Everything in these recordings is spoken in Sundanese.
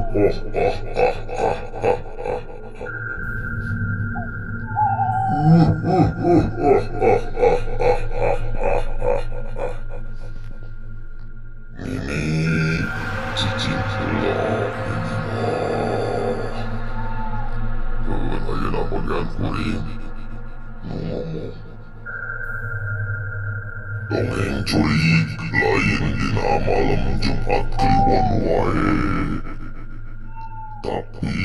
Mimi cicing heula Mimi mah. Keun ayeuna bagian kuring nu ngomong. Dongeng curik lain dina malam Jumat Kliwon wae, tapi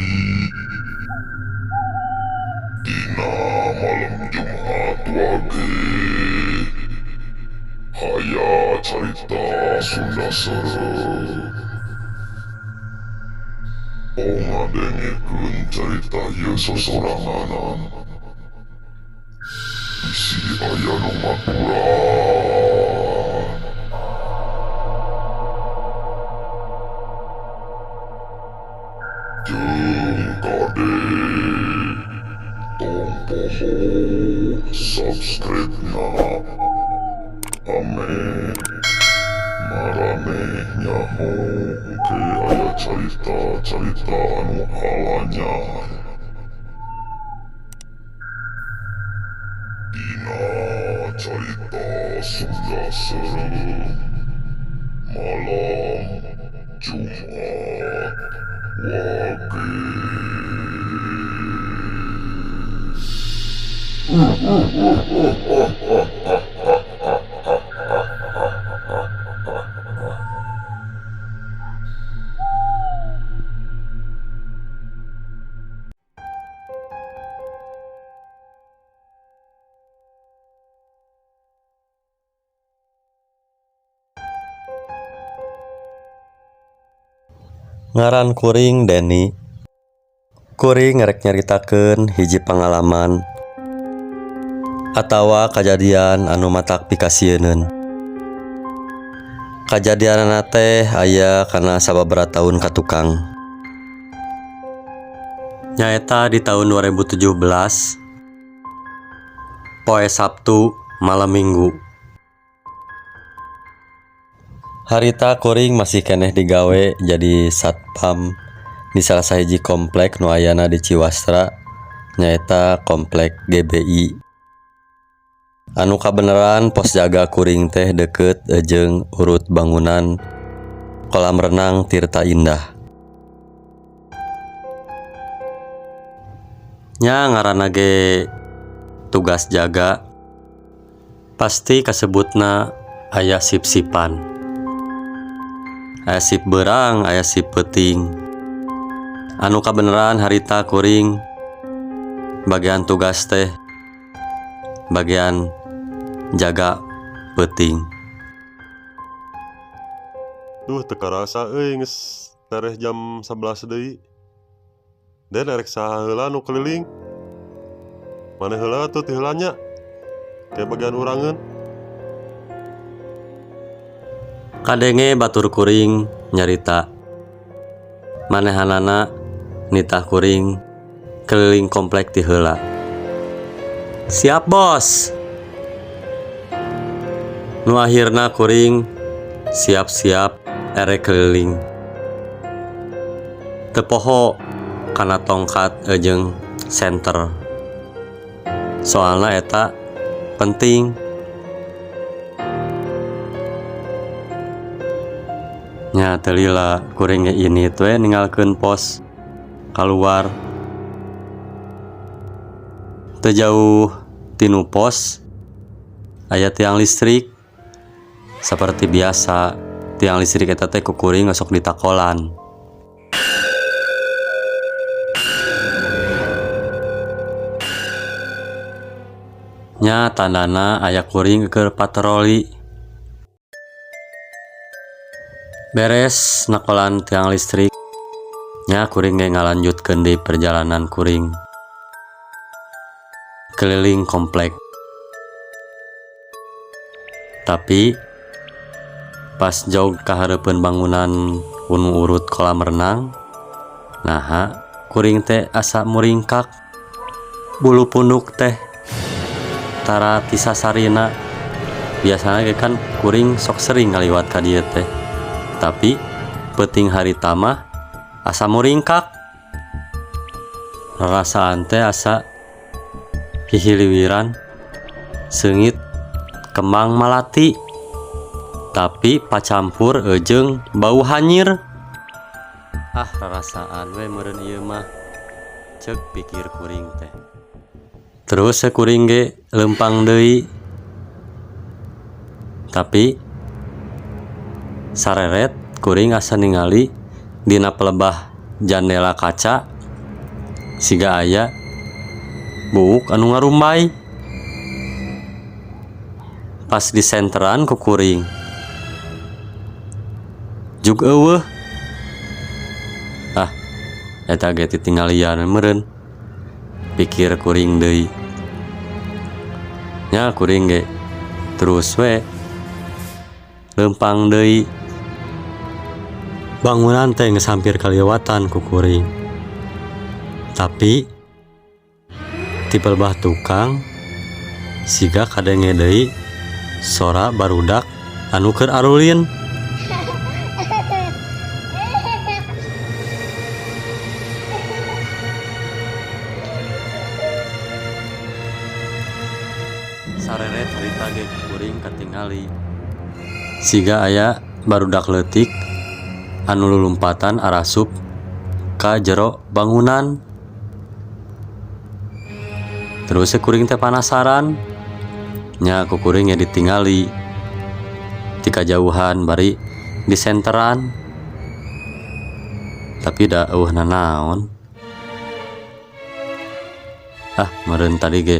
dina malam Jumat Wage aya carita Sunda Seureuh. Tong ngadengekeun carita ieu sosoranganan, bisi aya nu maturan. Jeung kade tong poho subscribe-na ame maraneh nyaho engke aya carita-carita anu alanyar. Dina carita Sunda Seureuh malam Jumat Wage. Ngaran kuring Deni. Kuring ngerek nyaritakeun hiji pangalaman atawa kajadian anu matak pikasieuneun. Kajadianana teh aya kana sababaraha taun ka tukang. Nyaeta di tahun 2017 poe Sabtu malam Minggu. Harita kuring masih keneh digawe jadi satpam di salah sahiji komplek nu ayana di Ciwastra, nyaeta komplek GBI. Anu kabeneran pos jaga kuring teh deket jeung urut bangunan kolam renang Tirta Indah. Nya ngaranna ge tugas jaga pasti kasebutna aya sip-sipan. Aya sip beurang, aya sip peuting. Anu kabeneran harita kuring bagian tugas teh bagian jaga peuting. Duh, teu karasa euy geus tereh jam 11 deui. Den erek saha heula nu keliling? Maneh heula atuh ti heula nya? Ke bagian urangeun. Kadenge batur kuring nyarita. Manehanana nitah kuring keliling komplek ti heula. Siap bos. Nu akhirna kuring siap-siap erek keliling. Teu poho kana tongkat jeung senter. Soalna eta penting. Nya teu lila kuring ge ini teh ninggalkeun pos kaluar. Teu jauh tinu pos aya tiang listrik. Seperti biasa tiang listrik eta teh ku kuring osok ditakolan. Nya tandana aya kuring keur patroli. Beres nakolan tiang listrik, nya kuring ge ngalanjutkeun deui perjalanan kuring keliling komplek. Tapi pas jauh ka hareupeun bangunan unu urut kolam renang, naha kuring teh asa muringkak. Bulu punduk teh tara tisasarina. Biasana ge kan kuring sok sering ngaliwat ka dieu teh. Tapi peuting harita mah asa muringkak. Rarasaan teh asa hihiliwiran seungit kembang malati tapi pacampur jeung bau hanyir. Ah, rarasaan we meureun ieu mah, ceuk pikir kuring teh. Terus kuring ge lempang deui, tapi sareret kuring asa ningali dina pelebah jandela kaca siga aya buuk anu ngarumbay. Pas disenteran ku kuring jug eueuh. Ah, eta ge titinggalian meureun, pikir kuring deui. Nya kuring ge terus we lempang deui. Bangunan teh geus hampir kaliwatan ku kuring, tapi ti pelebah tukang siga kadenge deui sora barudak anu keur arulin. Sareret harita ge kuring katingali siga aya barudak leutik anu lulumpatan arasup ka jero bangunan. Terus kuring teh panasaran, nya ku kuring ge ditingali ti kajauhan bari disenteran, tapi da eueuh nanaon. Ah, meureun tadi ge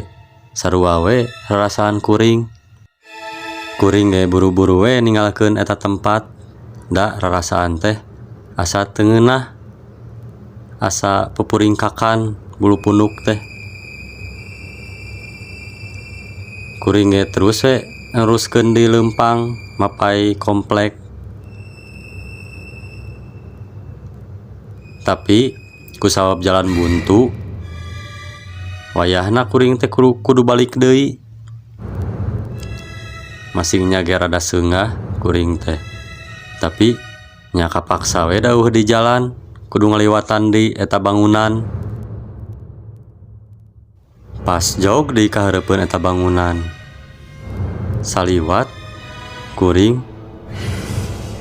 sarua we rarasaan kuring. Kuring ge buru-buru we ninggalkeun eta tempat. Da rarasaan teh asa teu ngeunah, asa pupuringkakan bulu punduk teh. Kuring ge terus we neruskeun di leumpang mapai komplek. Tapi kusabab jalan buntu, wayahna kuring teh kudu balik deui. Masingnya ge rada seungah kuring teh, tapi nya kapaksa we dauh di jalan, kudu ngaliwatan di eta bangunan. Pas jog di kahareupeun eta bangunan, saliwat kuring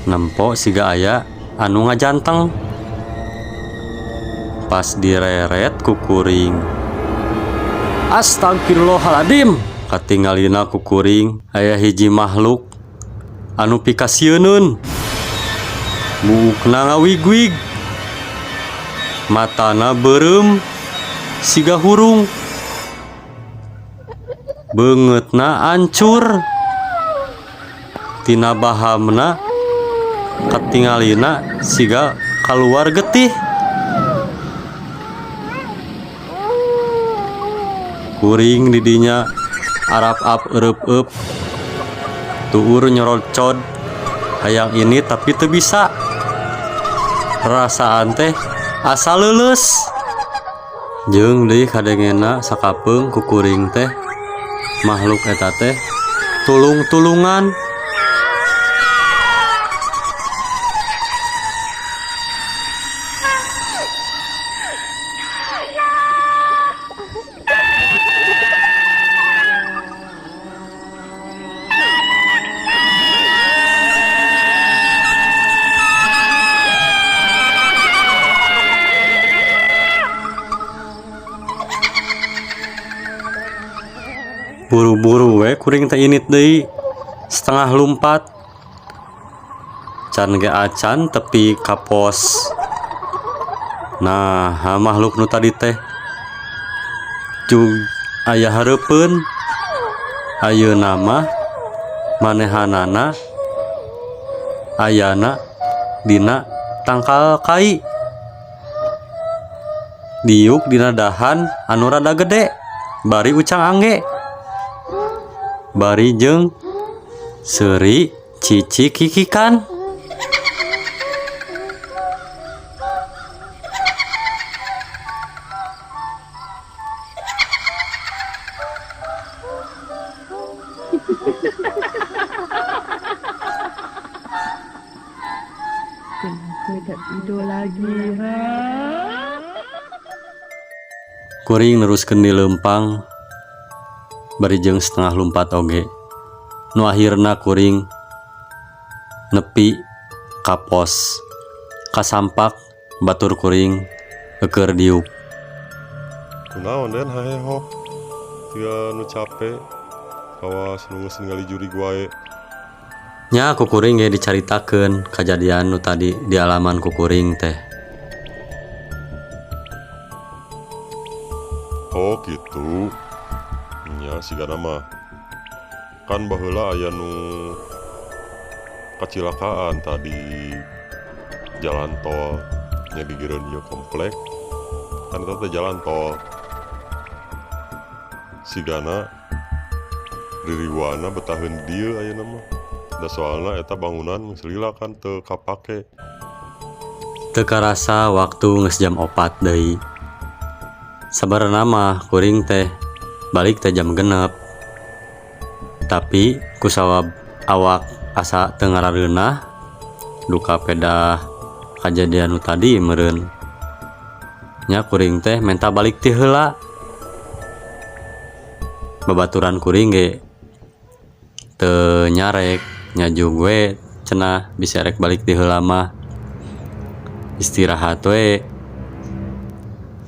nempo siga aya anu ngajanteng. Pas direret ku kuring, astagfirullahaladzim, katingalina ku kuring aya hiji makhluk anu pikasieuneun. Buukna ngawig-wig, matana beureum siga hurung, beungeutna ancur, tina bahamna katingalina siga kaluar getih. Kuring didinya arap-ap ereup-eup, tuur nyorocod hayang ini tapi teu bisa. Rasaan teh asa leuleus. Jeung deui kadengena sakapeung ku kuring teh makhluk eta teh tulung-tulungan. Buru-buru we kuring teh init deui, setengah lumpat. Can ge acan tepi ka pos. Nah, makhluk nu tadi teh jug aya hareupeun. Ayeuna mah manehanana ayana dina tangkal kai, diuk dina dahan anu rada gede bari ucang angge, bari jeung seuri cici kikikan. Tidak tidur lagi. Ha? Kuring neruskeun dileumpang bari jeung setengah lumpat oge. Nu akhirna kuring nepi ka pos kasampak batur kuring keur diuk. Kunaon Den haheho siga nu cape kawas nu geus ningali jurig wae. Nya ku kuring ge dicaritakeun kajadian nu tadi dialaman ku kuring teh. Oh gitu. Nya sigana mah kan baheula aya nu kacilakaan tadi jalan tol nya gigireun ieu komplek kan eta teh jalan tol sigana ririwana betaheun di dieu ayeuna mah da soalna eta bangunan geus lila kan teu kapake. Teu karasa waktu geus jam 4 deui. Sabarna mah kuring teh balik teh jam 6. Tapi kusawab awak asa teu ngarareunah duka pedah kajadian nu tadi meureun. Nya kuring teh menta balik ti heula. Babaturan kuring ge teu nyarek nyajug we cenah bisa rek balik ti heula mah. Istirahat we.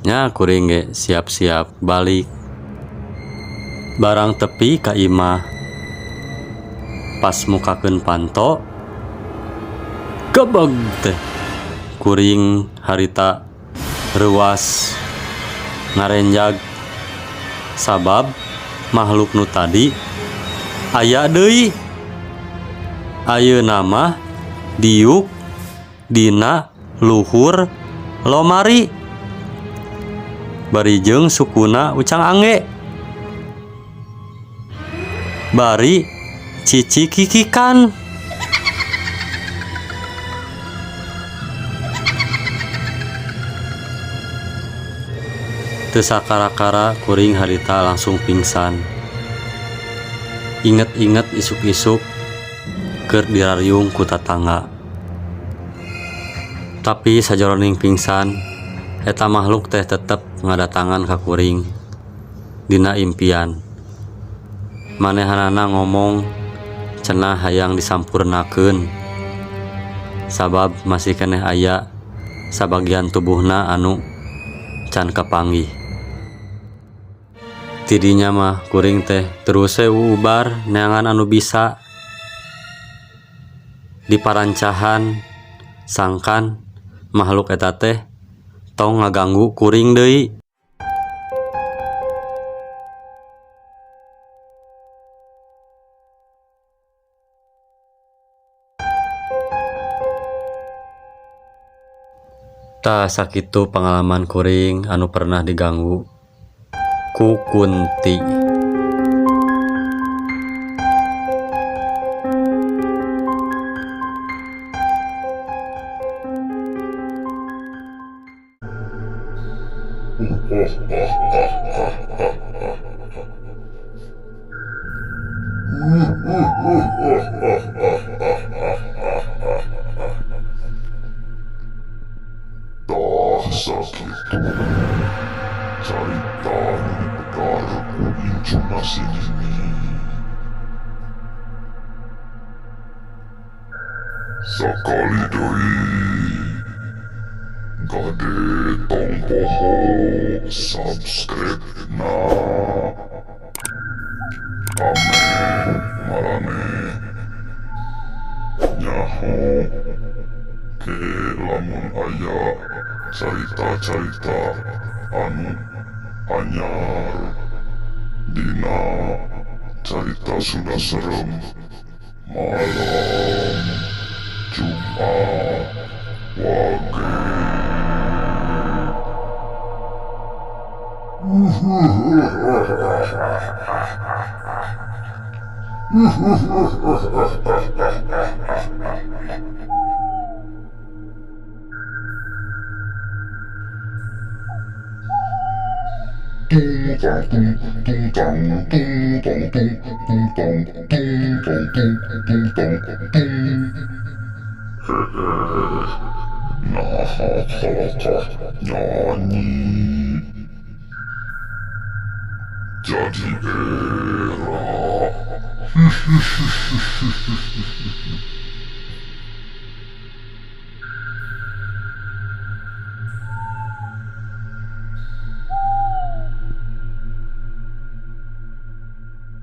Nya kuring ge siap-siap balik. Barang tepi ka imah. Pas mukakeun panto gebeg teh. Kuring harita reuas ngarenjag sabab makhluk nu tadi aya deui. Ayeuna mah diuk dina luhur lomari bari jeung sukuna ucang angge bari cicikikikan. Teu sakara-kara kuring harita langsung pingsan. Inget-inget isuk-isuk keur dirariung ku tatangga. Tapi sajroning pingsan eta makhluk teh tetep ngadatangan ka kuring dina impian. Manehanana ngomong cenah hayang disampurnakeun sabab masih keneh aya sabagian tubuhna anu can kapanggih. Tidinya mah kuring teh terus we ubar neangan anu bisa diparancahan sangkan makhluk eta teh tong ngaganggu kuring deui. Tah sakitu pengalaman kuring anu pernah diganggu ku kunti. Tah sakitu carita nu dipedar ku incuna si Nini. Sakali deui gade tong poho subscribe na. Ameh maraneh nyaho ke lamun aya carita-carita anu anyar dina carita Sunda Serem malam Jumat Wage. Tung tang tung tung tang tung tang tung tang tung tang tung tung tang tung. Naha kalakah nyanyi. Jadi era.